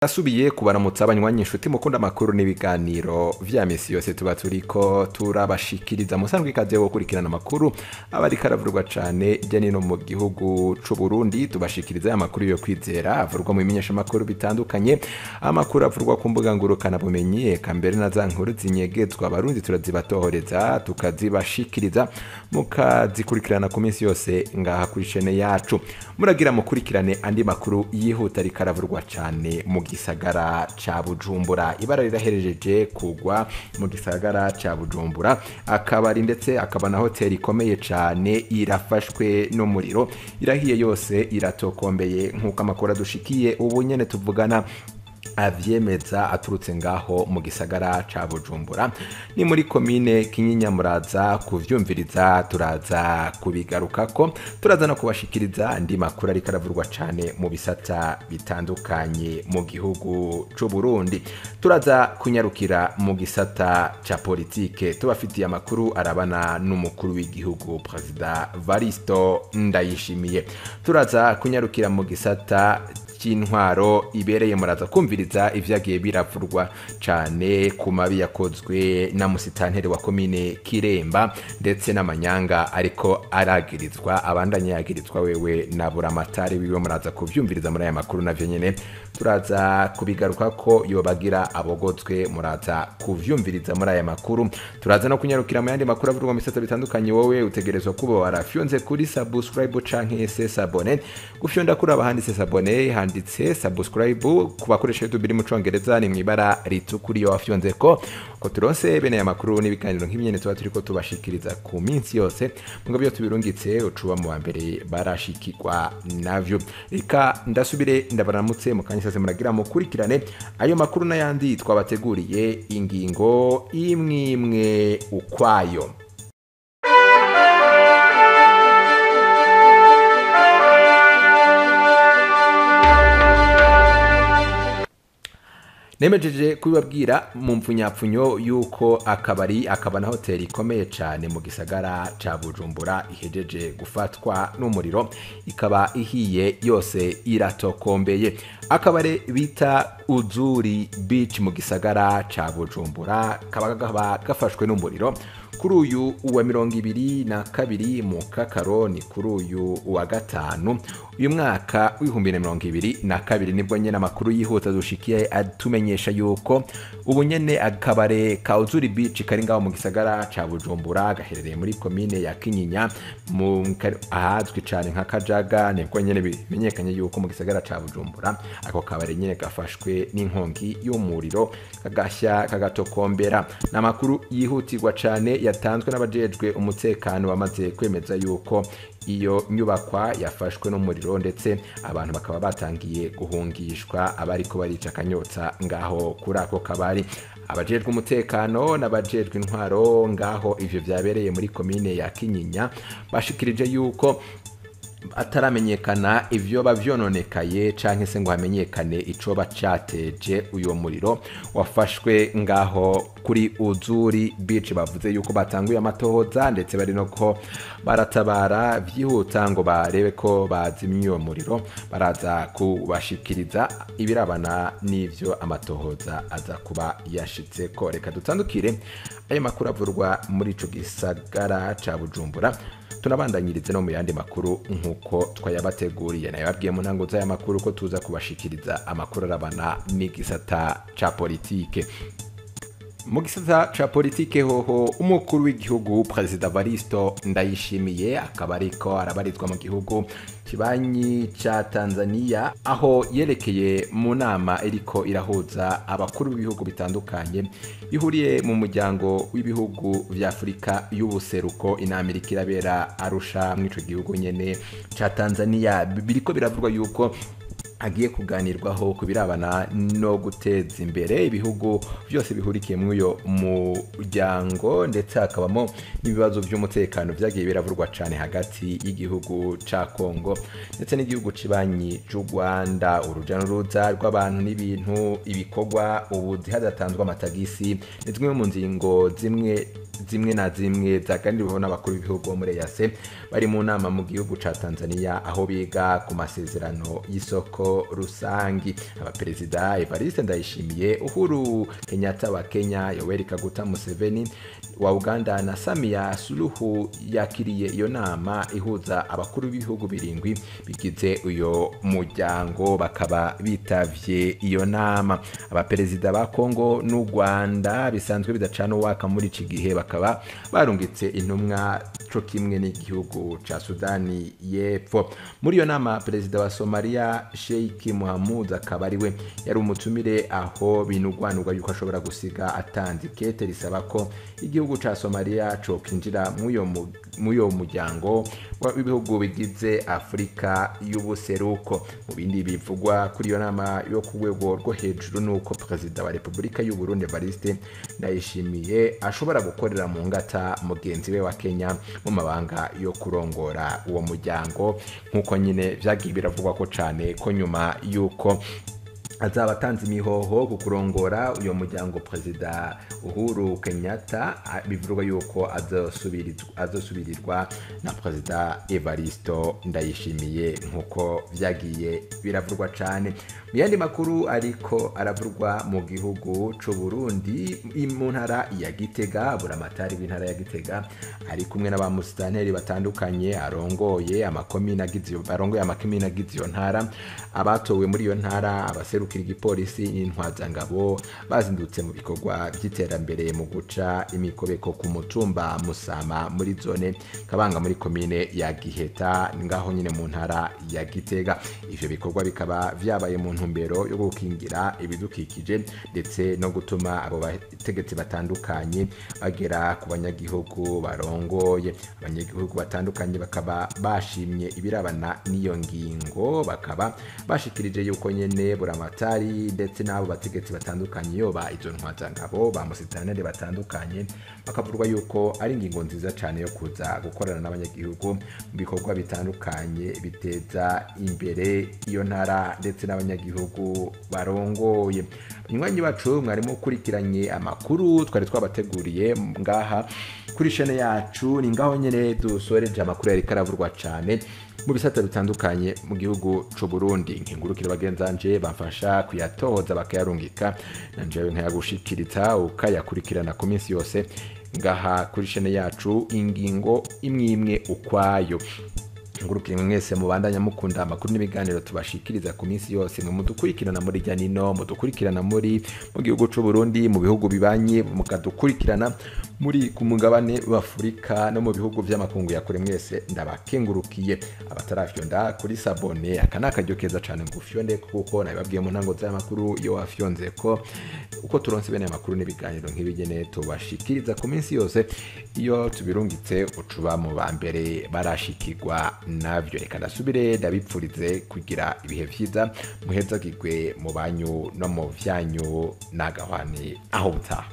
Ndasubiye kubaramutsa abanywanyi inshuti mukunda amakuru n'ibiganiro vya misi yose tuba turiko turabashikiriza. Musanzwe ikaze yo gukurikirana amakuru aba ariko aravurwa cane hirya no hino mu gihugu c'u Burundi. Tubashikiriza amakuru yo kwizera avurwa mu bimenyeshamakuru bitandukanye, amakuru avurwa ku mbuga ngurukanabumenyi, eka mbere na za nkuru zinyegezwa abarundi turazibatohoreza tukazibashikiriza mukazikurikirana ku minsi yose ngaha kuri chaîne yacu. Muragira mukurikirane andi makuru yihuta ariko aravurwa cane mu gisagara ca Bujumbura. Ibara riraherejeje kugwa mu gisagara ca Bujumbura, akabari ndetse akaba na hoteli ikomeye cane irafashwe n'umuriro, irahiye yose iratokombeye nk'uko amakuru adushikiye ubu nyene tuvugana avyemeza aturutse ngaho mu gisagara ca Bujumbura. Ni muri komine Kinyinya, muraza kuvyumviriza, turaza kubigarukako, turaza no kubashikiriza andi makuru ariko aravurwa cane mu bisata bitandukanye mu gihugu c'u Burundi. Turaza kunyarukira mu gisata ca politike, tubafitiye amakuru arabana n'umukuru w'igihugu Perezida Varisto Ndayishimiye. Turaza kunyarukira mu gisata c'intwaro ibereye, muraza kumviriza ivyagiye biravurwa cane ku mabi yakozwe na musitanteri wa komine Kiremba, ndetse n'amanyanga ariko aragirizwa, abandanya yagirizwa wewe na buramatari wiwe. Muraza kuvyumviriza muri aya makuru, navyo nyene turaza kubigaruka ko yobagira abogozwe, muraza kuvyumviriza muri aya makuru. Turaza no kunyarukira mu yandi makuru avurwa mu bisata bitandukanye. Wowe utegerezwa kuba warafyonze kuri subscribe canke se s'abonner. Gufyonda kuri abahanditse s'abonner, handitse subscribe ku bakoresha YouTube iri mu congereza, ni mwibara ritukura. Iyo wafyonze ko turonse bene aya makuru n'ibiganiro nk'ibinyene tuba turiko tubashikiriza ku minsi yose, mugabo iyo tubirungitse ucuba mu wa mbere barashikirwa navyo. Reka ndasubire ndabaramutse mu kanya sase, muragira mukurikirane ayo makuru n'ayandi twabateguriye, ingingo imwe imwe ukwayo. Nemejeje kubibabwira mu mpfunyapfunyo yuko akabari akaba na hoteli ikomeye cane mu gisagara ca Bujumbura ihejeje gufatwa n'umuriro, ikaba ihiye yose iratokombeye. Akabare bita Uzuri Beach mu gisagara ca Bujumbura kaba gafashwe n'umuriro kuri uyu wa 22 mu Kakaro, ni kuri uyu wa gatanu uyu mwaka w'2022. Nibwo nyene amakuru yihuta dushikiye atumenyesha yuko ubu nyene akabare ka Uzuri Beach kari ngaho mu gisagara ca Bujumbura, gaherereye muri komine ya Kinyinya mu ahazwi cane nka Kajaga. Nibwo nyene bimenyekanye yuko mu gisagara ca Bujumbura ako kabare nyene gafashwe n'inkongi y'umuriro, kagashya kagatokombera. N'amakuru yihutirwa cane yatanzwe n'abajejwe umutekano, bamaze kwemeza yuko iyo nyubakwa yafashwe n'umuriro, ndetse abantu bakaba batangiye guhungishwa abariko barica akanyotsa ngaho kuri ako kabari. Abajejwe umutekano n'abajejwe intwaro ngaho ivyo vyabereye muri komine ya Kinyinya bashikirije yuko ataramenyekana ivyo bavyononekaye canke se ngo hamenyekane icoba cateje uyo muriro wafashwe ngaho kuri Uzuri Beach. Bavuze yuko batanguye amatohoza, ndetse bari no ko baratabara vyihuta ngo barebe ko bazimye uwo muriro. Baraza kubashikiriza ibirabana n'ivyo amatohoza aza kuba yashitseko. Reka dutandukire ayo makuru avurwa muri ico gisagara ca Bujumbura, tunabandanyirize no mu yandi makuru nk'uko twayabateguriye. Nayababwiye mu ntango z'aya makuru ko tuza kubashikiriza amakuru arabana n'igisata ca politike. Mu gisata ca politike hoho, umukuru w'igihugu Perezida Varisto Ndayishimiye akaba ariko arabarizwa mu gihugu kibanyi ca Tanzania, aho yerekeye mu nama iriko irahuza abakuru b'ibihugu bitandukanye ihuriye mu muryango w'ibihugu vya Afurika y'ubuseruko. Inama iriko irabera Arusha mw'ico gihugu nyene ca Tanzania. Biriko biravugwa yuko agiye kuganirwaho ku birabana no guteza imbere ibihugu byose bihurikiye muri uyo muryango, ndetse hakabamo n'ibibazo by'umutekano byagiye biravurwa cyane hagati y'igihugu ca Kongo ndetse n'igihugu cibanyi c'u Rwanda. Uruja n'uruza rw'abantu n'ibintu, ibikorwa ubuzi hadatanzwe amatagisi, ni zimwe mu ngingo zimwe zimwe na zimwe zaganiriweho n'abakuru b'ibihugu bo muri EAC bari mu nama mu gihugu ca Tanzania, aho biga ku masezerano y'isoko rusangi. Abaperezida Evariste Ndayishimiye, Uhuru Kenyatta wa Kenya, Yoweri Kaguta Museveni wa Uganda na Samia Suluhu yakiriye iyo nama ihuza abakuru b'ibihugu 7 bigize uyo muryango, bakaba bitavye iyo nama. Abaperezida ba Kongo n'u Rwanda bisanzwe bidacana uwaka muri iki gihe bakaba barungitse intumwa co kimwe n'igihugu ca Sudani y'Epfo. Muri iyo nama perezida wa Somalia Sheikh Mohamud akaba ariwe yari umutumire, aho binugwanugwa yuko ashobora gusiga atanze ikete risaba ko igihugu ca Somalia cokinjira muyo muryango w'ibihugu bigize Afrika y'ubuseruko. Mu bindi bivugwa kuri iyo nama yo ku rwego rwo hejuru nuko perezida wa Repubulika y'u Burundi Evariste Ndayishimiye ashobora gukorera mu ngata mugenzi we wa Kenya mu mabanga yo kurongora uwo muryango, nkuko nyine vyagiye biravugwa ko cane ko nyuma yuko azaba atanze imihoho ku kurongora uyo muryango perezida Uhuru Kenyatta bivugwa yuko azosubirirwa na perezida Evaristo Ndayishimiye, nkuko vyagiye biravugwa cane. Mu yandi makuru ariko aravugwa mu gihugu c'u Burundi, mu ntara ya Gitega, buramatari w'intara ya Gitega ari kumwe n'abamusitanteri batandukanye arongoye amakomine agize iyo ntara, abatowe muri iyo ntara, abaserukira igipolisi n'intwazangabo bazindutse mu bikorwa by'iterambere mu guca imikobeko ku mutumba Musama muri zone Kabanga muri komine ya Giheta, ngaho nyine mu ntara ya Gitega. Ivyo bikorwa bikaba vyabaye mu ntumbero yo gukingira ibidukikije ndetse no gutuma abo bategetsi batandukanye bagera ku banyagihugu barongoye. Abanyagihugu batandukanye bakaba bashimye ibirabana n'iyo ngingo, bakaba bashikirije yuko nyene buramatari ndetse n'abo bategetsi batandukanye yoba izo ntwazangabo ba musitanere batandukanye, bakavurwa yuko ari ingingo nziza cyane yo kuza gukorana n'abanyagihugu mu bikorwa bitandukanye biteza imbere iyo ntara ndetse n'abanyagihugu barongoye. Banywanyi bacu mwarimo ukurikiranye amakuru twari twabateguriye ngaha kuri chaîne yacu, ni ngaho nyene dusoreje amakuru yari karavurwa cyane mu bisata bitandukanye mu gihugu c'u Burundi. Nkengurukire bagenzanje bamfasha kuyatoza bakayarungika, nanje nkayagushikiriza ukayakurikirana ku minsi yose ngaha kuri chaîne yacu, ingingo imwe imwe ukwayo. Ngurukire mwese mubandanya mukunda amakuru n'ibiganiro tubashikiriza ku minsi yose, mwe mudukurikirana muri Janino, mudukurikirana muri mu gihugu c'u Burundi, mu bihugu bibanye, mukadukurikirana muri ku mugabane w'Afurika no mu bihugu vy'amakungu ya kure, mwese ndabakengurukiye. Abatarafyonda kuri sabone, aka nakaryo keza cane ngufyonde, kuko nabibabwiye mu ntango z'amakuru iyo wafyonze ko uko turonse bene amakuru n'ibiganiro nk'ibigene tubashikiriza ku minsi yose, iyo tubirungitse ucuba mu ba mbere barashikirwa navyo. Reka ndasubire ndabipfurize kugira ibihe vyiza, muhezagirwe mu banyu no mu vyanyu, nagahwane aho butaha.